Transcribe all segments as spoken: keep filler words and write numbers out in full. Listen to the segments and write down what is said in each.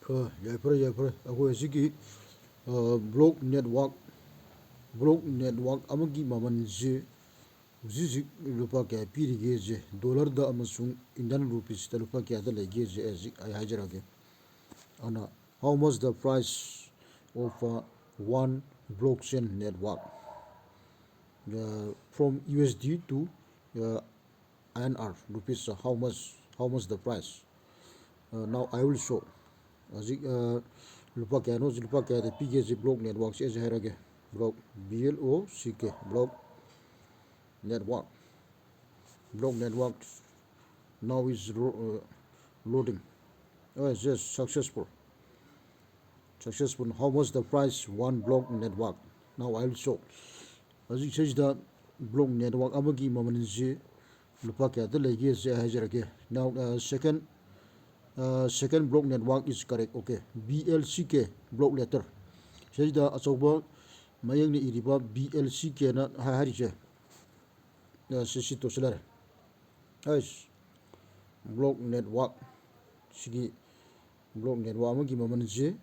ꯍꯣꯏ, ꯌꯥꯏꯐꯔꯦ, ꯌꯥꯏꯐꯔꯦ꯫ ꯑꯩꯈꯣꯏ ꯑꯁꯤꯒꯤ, ꯑ, block network, block network ꯑꯃꯒꯤ ꯃꯃꯜꯁꯦ ꯍꯧꯖꯤꯛ ꯍꯧꯖꯤꯛ ꯂꯨꯄꯥ ꯀꯌꯥ ꯄꯤꯔꯤꯒꯦꯁꯦ, dollar ꯗ ꯑꯃꯁꯨꯡ Indian rupees ꯇ ꯂꯨꯄꯥ ꯀꯌꯥꯗ ꯂꯩꯒꯦꯁꯦ ꯑꯩ ꯍꯧꯖꯤꯛ ꯑꯩ ꯍꯥꯏꯖꯔꯛꯑꯒꯦ꯫ ꯑꯗꯨꯅ, how much the price of, uh, one blockchain network, uh, from U S D to, uh, I N R rupees, uh, how much, how much the price? Uh, now I will show. ꯍꯧꯖꯤꯛ, ꯑ, ꯂꯨꯄꯥ ꯀꯌꯥꯅꯣ, ꯂꯨꯄꯥ ꯀꯌꯥꯗ ꯄꯤꯒꯦ ꯁꯤ block network ꯁꯦ ꯑꯩꯁꯦ ꯍꯥꯏꯔꯒꯦ꯫ Block, B L O C K, block network, block network now is ro-, uh, loading. Oh, yes, yes, successful. Successful. How much the price one block network? Now I will show. ꯍꯧꯖꯤꯛ ꯁꯤꯗ block network ꯑꯃꯒꯤ ꯃꯃꯜꯁꯤ ꯂꯨꯄꯥ ꯀꯌꯥꯗ ꯂꯩꯒꯦ ꯁꯦ ꯍꯥꯏꯖꯔꯛꯀꯦ꯫ Now, uh, second, uh, second block network is correct. Okay, B L C K block letter. ꯁꯤꯗ ꯑꯆꯧꯕ ꯃꯌꯦꯛꯅ ꯏꯔꯤꯕ B L C K ꯅ ꯍꯥꯏ-, ꯍꯥꯏꯔꯤꯁꯦ, ꯑ, ꯁꯤ, ꯁꯤ ꯇꯣꯠꯁꯤꯜꯂꯔꯦ꯫ ꯑꯩꯁ, block network, ꯁꯤꯒꯤ block network ꯑꯃꯒꯤ ꯃꯃꯜꯁꯤ,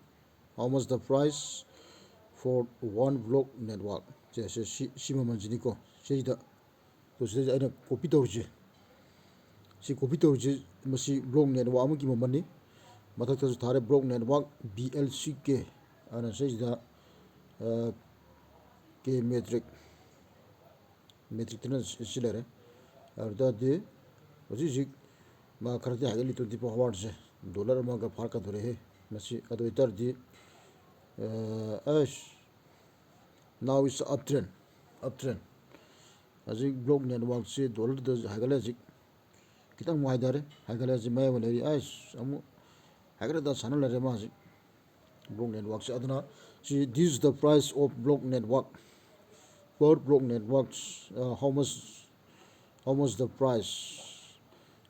how much the price for one block network? ꯁꯦ, ꯁꯦ, ꯁꯤ, ꯁꯤ ꯃꯃꯜꯁꯤꯅꯤꯀꯣ꯫ ꯁꯤꯗ, ꯇꯣ, ꯁꯤꯗ ꯑꯩꯅ copy ꯇꯧꯔꯤꯁꯦ꯫ ꯁꯤ copy ꯇꯧꯔꯤꯁꯦ, ꯃꯁꯤ block network ꯑꯃꯒꯤ ꯃꯃꯜꯅꯤ꯫ ꯃꯊꯛꯇꯁꯨ ꯊꯥꯔꯦ, block network B L C K ꯑꯅ ꯁꯤꯗ, ꯑ, K metric, metric ꯇꯅ ꯁꯤ, ꯁꯤ ꯂꯩꯔꯦ꯫ ꯑꯗꯨ ꯇꯥꯔꯗꯤ ꯍꯧꯖꯤꯛ ꯍꯧꯖꯤꯛ ꯃꯥ ꯈꯔꯗꯤ ꯍꯥꯏꯒꯠꯂꯤ, twenty four hour ꯁꯦ꯫ Dollar ꯑꯃꯒ ꯐꯥꯔꯛꯀꯗꯧꯔꯦꯍꯦ ꯃꯁꯤ꯫ ꯑꯗꯨ ꯑꯣꯏꯇꯥꯔꯗꯤ, ꯑ, ꯑꯁ, now is uptrend, uptrend꯫ ꯍꯧꯖꯤꯛ block network ꯁꯦ dollar ꯗ ꯍꯥꯏꯒꯠꯂꯦ ꯍꯧꯖꯤꯛ꯫ ꯈꯤꯇꯪ ꯑꯃꯨꯛ ꯍꯥꯏꯊꯔꯦ, ꯍꯥꯏꯒꯠꯂꯦ ꯍꯧꯖꯤꯛ ꯃꯌꯥꯏ ꯑꯣꯏꯅ ꯂꯩꯔꯤ꯫ ꯑꯁ, ꯑꯃꯨꯛ ꯍꯥꯏꯒꯠꯂꯗ ꯁꯥꯟꯅ ꯂꯩꯔꯦ ꯃꯥ ꯍꯧꯖꯤꯛ꯫ Block network ꯁꯦ꯫ ꯑꯗꯨꯅ ꯁꯤ, this is the price of block network, per block networks, uh, how much, how much the price?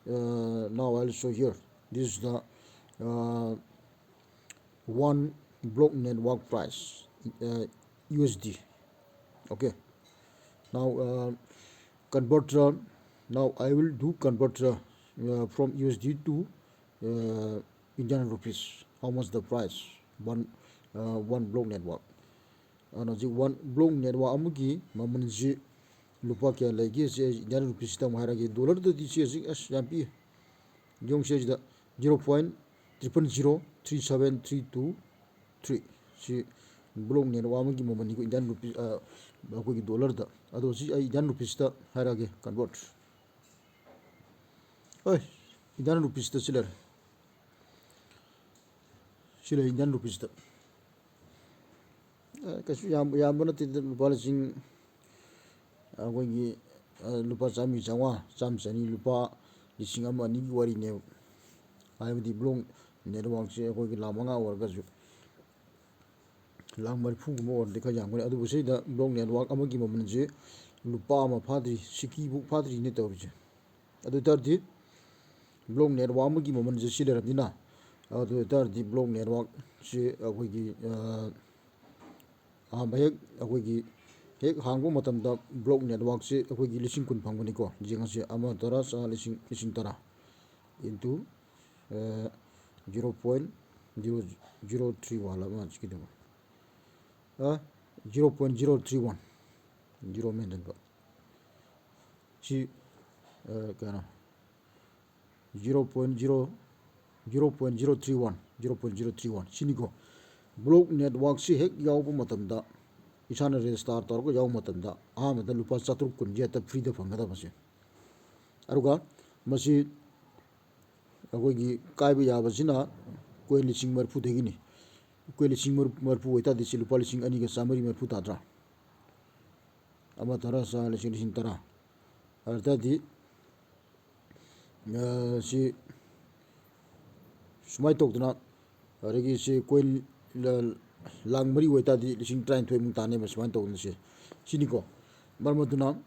Uh, now I'll show here. This is the, uh, one block network price, uh, U S D. Okay. Now, uh, converter. Now I will do converter, uh, from U S D to, uh, Indian rupees. How much the price? One, uh, one block network. ꯑꯗꯨꯅ ꯍꯧꯖꯤꯛ one block network ꯑꯃꯒꯤ ꯃꯃꯜꯁꯤ ꯂꯨꯄꯥ ꯀꯌꯥ ꯂꯩꯒꯦ? ꯁꯤ ꯑꯩ Indian rupeesꯇ ꯑꯃꯨꯛ ꯍꯥꯏꯔꯛꯑꯒꯦ꯫ Dollarꯗꯗꯤ ꯁꯤ ꯍꯧꯖꯤꯛ ꯑꯁ ꯌꯥꯝ ꯄꯤꯛꯏ꯫ ꯌꯦꯡꯉꯨꯁꯦ ꯁꯤꯗ zero point triple zero three seven three two three꯫ ꯁꯤ block network ꯑꯃꯒꯤ ꯃꯃꯜꯅꯤꯀꯣ, Indian rupee, ꯑ, ꯑꯩꯈꯣꯏꯒꯤ dollarꯗ꯫ ꯑꯗꯣ ꯁꯤ ꯑꯩ Indian rupeesꯇ ꯍꯥꯏꯔꯛꯑꯒꯦ, convert꯫ ꯍꯣꯏ, Indian rupeesꯇ ꯁꯤ ꯂꯩꯔꯦ꯫ ꯁꯤ ꯂꯩ Indian rupeesꯇ꯫ ꯑ, ꯀꯩꯁꯨ ꯌꯥꯝ, ꯌꯥꯝꯕ ꯅꯠꯇꯦꯗ, ꯂꯨꯄꯥ ꯂꯤꯁꯤꯡ, ꯑꯩꯈꯣꯏꯒꯤ, ꯑ, ꯂꯨꯄꯥ ꯆꯥꯝꯃꯔꯤ, ꯆꯥꯝꯃꯉꯥ, ꯆꯥꯝꯃ, ꯆꯅꯤ, ꯂꯨꯄꯥ ꯂꯤꯁꯤꯡ ꯑꯃ, ꯑꯅꯤꯒꯤ ꯋꯥꯔꯤꯅꯦꯕ꯫ ꯍꯥꯏꯕꯗꯤ block networkꯁꯦ ꯑꯩꯈꯣꯏꯒꯤ ꯂꯥꯈ ꯃꯉꯥ ꯑꯣꯏꯔꯒꯁꯨ, ꯂꯥꯈ ꯃꯔꯤꯐꯨꯒꯨꯝꯕ ꯑꯣꯏꯔꯗꯤ ꯈꯔ ꯌꯥꯝꯒꯅꯤ꯫ ꯑꯗꯨꯕꯨ ꯁꯤꯗ block network ꯑꯃꯒꯤ ꯃꯃꯜꯁꯦ ꯂꯨꯄꯥ ꯑꯃ ꯐꯥꯗ꯭ꯔꯤ, ꯁꯤꯀꯤꯐꯥꯎ ꯐꯥꯗ꯭ꯔꯤꯅꯦ ꯇꯧꯔꯤꯁꯦ꯫ ꯑꯗꯨ ꯑꯣꯏ ꯇꯥꯔꯗꯤ block network ꯑꯃꯒꯤ ꯃꯃꯜꯁꯦ ꯁꯤ ꯂꯩꯔꯕꯅꯤꯅ, ꯑꯗꯨ ꯑꯣꯏ ꯇꯥꯔꯗꯤ block networkꯁꯤ ꯑꯩꯈꯣꯏꯒꯤ, ꯑ, ꯑꯍꯥꯟꯕ ꯍꯦꯛ ꯑꯩꯈꯣꯏꯒꯤ ꯍꯦꯛ ꯍꯥꯡꯕ ꯃꯇꯝꯗ block networkꯁꯤ ꯑꯩꯈꯣꯏꯒꯤ ꯂꯤꯁꯤꯡ ꯀꯨꯟ ꯐꯪꯕꯅꯤꯀꯣ꯫ ꯌꯦꯡꯉꯁꯤ, ꯑꯃ, ꯇꯔꯥ, ꯆꯥ, ꯂꯤꯁꯤꯡ, ꯂꯤꯁꯤꯡ ꯇꯔꯥ into, ꯑ, zero point zero zero three one ꯑꯃ ꯁꯤꯒꯤꯗꯃꯛ꯫ ꯑ, zero point zero three one꯫ Zero ꯃꯦꯟꯁꯤꯟꯕ꯫ ꯁꯤ, ꯑ, ꯀꯩꯅꯣ, zero point zero, zero point zero three one, zero point zero three one ꯁꯤꯅꯤꯀꯣ꯫ Block networkꯁꯤ ꯍꯦꯛ ꯌꯥꯎꯕ ꯃꯇꯝꯗ, ꯏꯁꯥꯅ register ꯇꯧꯔꯒ ꯌꯥꯎꯕ ꯃꯇꯝꯗ, ꯑꯍꯥꯟꯕꯗ ꯂꯨꯄꯥ ꯆꯥꯇ꯭ꯔꯨꯛ ꯀꯨꯟꯁꯦ ꯍꯦꯛꯇ freeꯗ ꯐꯪꯒꯗꯕꯁꯦ꯫ ꯑꯗꯨꯒ ꯃꯁꯤ ꯑꯩꯈꯣꯏꯒꯤ ꯀꯥꯏꯕ ꯌꯥꯕꯁꯤꯅ coin ꯂꯤꯁꯤꯡ ꯃꯔꯤꯐꯨꯗꯒꯤꯅꯤ꯫ Coin ꯂꯤꯁꯤꯡ ꯃꯔꯤꯐꯨ ꯑꯣꯏꯇꯥꯔꯗꯤ ꯁꯤ ꯂꯨꯄꯥ ꯂꯤꯁꯤꯡ ꯑꯅꯤꯒ ꯆꯥꯝꯃꯔꯤ ꯃꯔꯤꯐꯨ ꯇꯥꯗ꯭ꯔꯥ? ꯑꯃ, ꯇꯔꯥ, ꯆꯥ, ꯂꯤꯁꯤꯡ, ꯂꯤꯁꯤꯡ ꯇꯔꯥ꯫ ꯑꯗꯨ ꯑꯣꯏꯇꯥꯔꯗꯤ, ꯑ, ꯁꯤ ꯁꯨꯃꯥꯏꯅ ꯇꯧꯗꯅ, ꯑꯗꯒꯤ ꯁꯤ coin ꯂ-, ꯂꯥꯡ ꯃꯔꯤ ꯑꯣꯏꯇꯥꯔꯗꯤ ꯂꯤꯁꯤꯡ ꯇꯔꯥꯅꯤꯊꯣꯏꯃꯨꯛ ꯇꯥꯅꯦꯕ, ꯁꯨꯃꯥꯏꯅ ꯇꯧꯗꯅ ꯁꯦ꯫ ꯁꯤꯅꯤꯀꯣ꯫ ꯃꯔꯝ ꯑꯗꯨꯅ, ꯑ,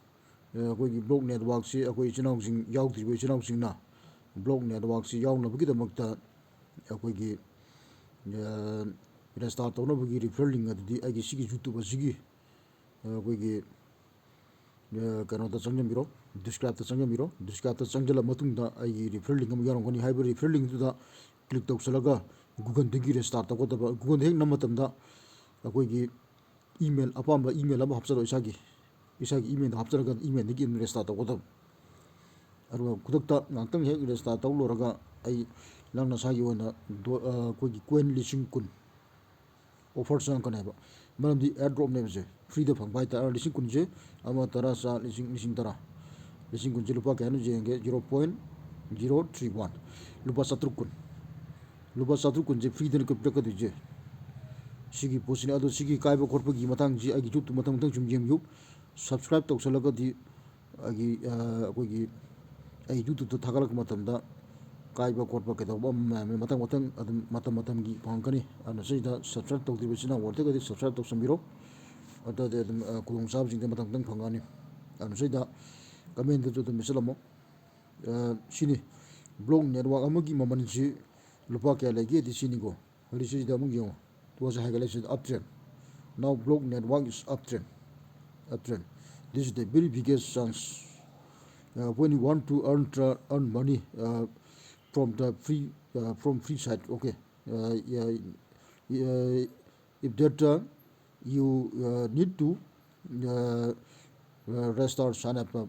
ꯑꯩꯈꯣꯏꯒꯤ block networkꯁꯤ ꯑꯩꯈꯣꯏ ꯏꯆꯤꯟ ꯏꯅꯥꯎꯁꯤꯡ, ꯌꯥꯎꯗ꯭ꯔꯤꯕ ꯏꯆꯤꯟ ꯏꯅꯥꯎꯁꯤꯡꯅ block networkꯁꯤ ꯌꯥꯎꯅꯕꯒꯤꯗꯃꯛꯇ ꯑꯩꯈꯣꯏꯒꯤ, ꯑ, register ꯇꯧꯅꯕꯒꯤ referral link ꯑꯗꯨꯗꯤ ꯑꯩꯒꯤ ꯁꯤꯒꯤ YouTube ꯑꯁꯤꯒꯤ, ꯑ, ꯑꯩꯈꯣꯏꯒꯤ, ꯑ, ꯀꯩꯅꯣꯗ ꯆꯪꯖꯟꯕꯤꯔꯣ, describeꯇ ꯆꯪꯖꯟꯕꯤꯔꯣ꯫ Describeꯇ ꯆꯪꯖꯜꯂ ꯃꯇꯨꯡꯗ ꯑꯩꯒꯤ referral link ꯑꯃ ꯌꯥꯎꯔꯝꯒꯅꯤ꯫ ꯍꯥꯏꯔꯤꯕ referral linkꯇꯨꯗ click ꯇꯧꯁꯜꯂꯒ Google-ꯗꯒꯤ register ꯇꯧꯒꯗꯕ꯫ Google-ꯗ ꯍꯦꯛ ꯅꯝꯕ ꯃꯇꯝꯗ ꯑꯩꯈꯣꯏꯒꯤ email, ꯑꯄꯥꯝꯕ email ꯑꯃ ꯍꯥꯞꯆꯔꯣ, ꯏꯁꯥꯒꯤ, ꯏꯁꯥꯒꯤ email-ꯗꯣ ꯍꯥꯞꯆꯔꯒ email-ꯗꯒꯤ ꯑꯗꯨꯝ register ꯇꯧꯒꯗꯕ꯫ ꯑꯗꯨꯒ ꯈꯨꯗꯛꯇ ꯉꯥꯛꯇꯪ ꯍꯦꯛ register ꯇꯧ ꯂꯣꯏꯔꯒ ꯑꯩ, ꯅꯪ ꯅꯁꯥꯒꯤ ꯑꯣꯏꯅ ꯗꯣ-, ꯑ, ꯑꯩꯈꯣꯏꯒꯤ coin ꯂꯤꯁꯤꯡ ꯀꯨꯟ offer ꯆꯪꯉꯛꯀꯅꯦꯕ꯫ ꯃꯔꯝꯗꯤ airdrop-ꯅꯦꯕ ꯁꯦ, free-ꯗ ꯐꯪꯕ ꯍꯥꯏꯇꯥꯔꯦ꯫ ꯂꯤꯁꯤꯡ ꯀꯨꯟꯁꯦ ꯑꯃ, ꯇꯔꯥ, ꯆꯥ, ꯂꯤꯁꯤꯡ, ꯂꯤꯁꯤꯡ ꯇꯔꯥ꯫ ꯂꯤꯁꯤꯡ ꯀꯨꯟꯁꯦ ꯂꯨꯄꯥ ꯀꯌꯥꯅꯣ ꯌꯦꯡꯒꯦ? Zero point zero three one꯫ ꯂꯨꯄꯥ ꯆꯥꯇ꯭ꯔꯨꯛ ꯀꯨꯟ꯫ ꯂꯨꯄꯥ ꯆꯥꯇ꯭ꯔꯨꯛ ꯀꯨꯟꯁꯦ free-ꯗꯅ ꯄꯤꯔꯛꯀꯗꯣꯏꯁꯦ꯫ ꯁꯤꯒꯤ ꯄꯣꯠꯁꯤꯅ꯫ ꯑꯗꯣ ꯁꯤꯒꯤ ꯀꯥꯏꯕ ꯈꯣꯠꯄꯒꯤ ꯃꯇꯥꯡꯁꯤ ꯑꯩꯒꯤ YouTube-ꯇꯨ ꯃꯊꯪ ꯃꯊꯪ ꯁꯨꯝ ꯌꯦꯡꯕꯤꯌꯨ꯫ Subscribe ꯇꯧꯁꯜꯂꯒꯗꯤ ꯑꯩꯒꯤ, ꯑ, ꯑꯩꯈꯣꯏꯒꯤ, ꯑꯩ YouTube-ꯇ ꯊꯥꯒꯠꯂꯛꯄ ꯃꯇꯝꯗ ꯀꯥꯏꯕ ꯈꯣꯠꯄ ꯀꯩꯗꯧꯕ ꯃꯌꯥꯝ ꯃꯊꯪ ꯃꯊꯪ ꯑꯗꯨꯝ ꯃꯇꯝ ꯃꯇꯝꯒꯤ ꯐꯪꯉꯛꯀꯅꯤ꯫ ꯑꯗꯨꯅ ꯁꯤꯗ subscribe ꯇꯧꯗ꯭ꯔꯤꯕ ꯏꯆꯤꯟ ꯏꯅꯥꯎ ꯑꯣꯏꯔꯒꯗꯤ subscribe ꯇꯧꯁꯟꯕꯤꯔꯣ꯫ ꯑꯗꯨꯗꯤ ꯑꯗꯨꯝ, ꯑ, ꯈꯨꯗꯣꯡꯆꯥꯕꯁꯤꯡꯗꯤ ꯃꯊꯪ ꯃꯊꯪ ꯐꯪꯉꯛꯑꯅꯤ꯫ ꯑꯗꯨꯅ ꯁꯤꯗ comment-ꯇꯁꯨ ꯑꯗꯨꯝ ꯄꯤꯁꯜꯂꯝꯃꯣ꯫ ꯑ, ꯁꯤꯅꯤ, block network ꯑꯃꯒꯤ ꯃꯃꯜꯁꯤ ꯂꯨꯄꯥ ꯀꯌꯥ ꯂꯩꯒꯦꯗꯤ ꯁꯤꯅꯤꯀꯣ꯫ ꯍꯧꯖꯤꯛ ꯁꯤꯗ ꯑꯃꯨꯛ ꯌꯦꯡꯉꯣ꯫ ꯄꯣꯠꯁꯦ ꯍꯥꯏꯒꯠꯂꯦ ꯁꯤꯗ uptrend꯫ Now block network is uptrend꯫ Uptrend꯫ This is the very biggest chance, uh, when you want to earn tra-, earn money, uh, from the free, uh, from free side. Okay. Uh, yeah, uh, if that, uh, you, uh, need to, uh, uh, register, sign up, uh,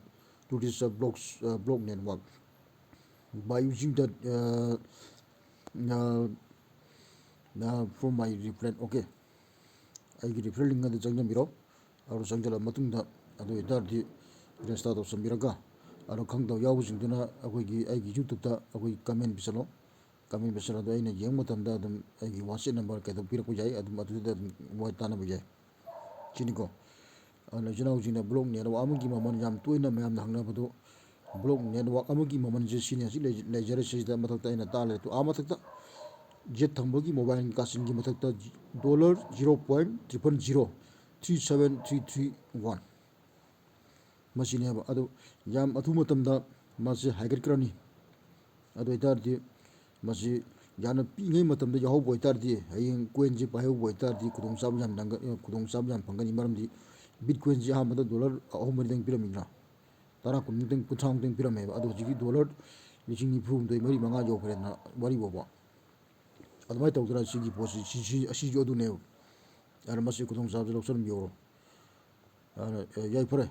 to this, uh, blocks, uh, block network by using the, uh, uh, uh, from my referral. Okay. ꯑꯩꯒꯤ referral link ꯑꯗꯨ ꯆꯪꯖꯟꯕꯤꯔꯣ꯫ ꯑꯗꯨ ꯆꯪꯖꯜꯂ ꯃꯇꯨꯡꯗ, ꯑꯗꯨ ꯑꯣꯏꯇꯥꯔꯗꯤ register ꯇꯧꯁꯟꯕꯤꯔꯒ, ꯑꯗꯣ ꯈꯪꯗꯕ ꯌꯥꯎꯕꯁꯤꯡꯗꯨꯅ ꯑꯩꯈꯣꯏꯒꯤ, ꯑꯩꯒꯤ YouTube-ꯇ ꯑꯩꯈꯣꯏ comment ꯄꯤꯁꯜꯂꯣ꯫ Comment ꯄꯤꯁꯜꯂꯣ꯫ ꯑꯗꯣ ꯑꯩꯅ ꯌꯦꯡꯕ ꯃꯇꯝꯗ ꯑꯗꯨꯝ ꯑꯩꯒꯤ WhatsApp number ꯀꯩꯗꯧ ꯄꯤꯔꯛꯄ ꯌꯥꯏ, ꯑꯗꯨꯝ ꯑꯗꯨꯗ ꯑꯗꯨꯝ ꯋꯥꯔꯤ ꯇꯥꯟꯅꯕ ꯌꯥꯏ꯫ ꯁꯤꯅꯤꯀꯣ꯫ ꯑꯗꯨꯅ ꯏꯆꯤꯟ ꯏꯅꯥꯎꯁꯤꯡꯅ block network ꯑꯃꯒꯤ ꯃꯃꯜ ꯌꯥꯝ ꯇꯣꯏꯅ ꯃꯌꯥꯝꯅ ꯍꯪꯅꯕꯗꯣ, block network ꯑꯃꯒꯤ ꯃꯃꯜꯁꯦ ꯁꯤꯅꯤ꯫ ꯍꯧꯖꯤꯛ ꯂꯩ-, ꯂꯩꯖꯔꯦ ꯁꯤꯗ ꯃꯊꯛꯇ ꯑꯩꯅ ꯇꯥꯛꯂꯦ꯫ ꯑꯥ ꯃꯊꯛꯇ Z ꯊꯝꯕꯒꯤ mobile ꯀꯥꯆꯤꯟꯒꯤ ꯃꯊꯛꯇ dollar zero point triple zero three seven three three one꯫ ꯃꯁꯤꯅꯦꯕ꯫ ꯑꯗꯨ ꯌꯥꯝ ꯑꯊꯨꯕ ꯃꯇꯝꯗ ꯃꯥꯁꯦ ꯍꯥꯏꯒꯠꯈ꯭ꯔꯅꯤ꯫ ꯑꯗꯨ ꯑꯣꯏꯇꯥꯔꯗꯤ ꯃꯁꯤ ꯌꯥꯝꯅ ꯄꯤꯛꯏꯉꯩ ꯃꯇꯝꯗ ꯌꯥꯎꯍꯧꯕ ꯑꯣꯏꯇꯥꯔꯗꯤ, ꯍꯌꯦꯡ coin-ꯁꯦ ꯄꯥꯏꯍꯧꯕ ꯑꯣꯏꯇꯥꯔꯗꯤ ꯈꯨꯗꯣꯡꯆꯥꯕ ꯌꯥꯝ ꯅꯪꯒ-, ꯈꯨꯗꯣꯡꯆꯥꯕ ꯌꯥꯝ ꯐꯪꯒꯅꯤ꯫ ꯃꯔꯝꯗꯤ Bitcoin-ꯁꯦ ꯑꯍꯥꯟꯕꯗ dollar ꯑꯍꯨꯝ ꯃꯔꯤꯗꯪ ꯄꯤꯔꯝꯃꯤꯗꯅ, ꯇꯔꯥ, ꯀꯨꯟꯃꯨꯛꯇꯪ, ꯀꯨꯟꯊ꯭ꯔꯥꯃꯨꯛꯇꯪ ꯄꯤꯔꯝꯃꯦꯕ꯫ ꯑꯗꯣ ꯍꯧꯖꯤꯛꯇꯤ dollar ꯂꯤꯁꯤꯡ ꯅꯤꯐꯨ ꯍꯨꯝꯗꯣꯏ, ꯃꯔꯤ, ꯃꯉꯥ ꯌꯧꯈ꯭ꯔꯦꯗꯅ ꯋꯥꯔꯤ ꯐꯥꯎꯕ꯫ ꯑꯗꯨꯃꯥꯏꯅ ꯇꯧꯗꯅ ꯁꯤꯒꯤ ꯄꯣꯠꯁꯤ, ꯁꯤ, ꯁꯤ, ꯑꯁꯤꯁꯨ ꯑꯗꯨꯅꯦꯕ꯫ ꯑꯗꯨꯅ ꯃꯁꯤ ꯈꯨꯗꯣꯡꯆꯥꯕꯁꯤ ꯂꯧꯁꯤꯟꯕꯤꯍꯧꯔꯣ꯫ ꯑꯗꯨꯅ, ꯑꯦ, ꯌꯥꯏꯐꯔꯦ꯫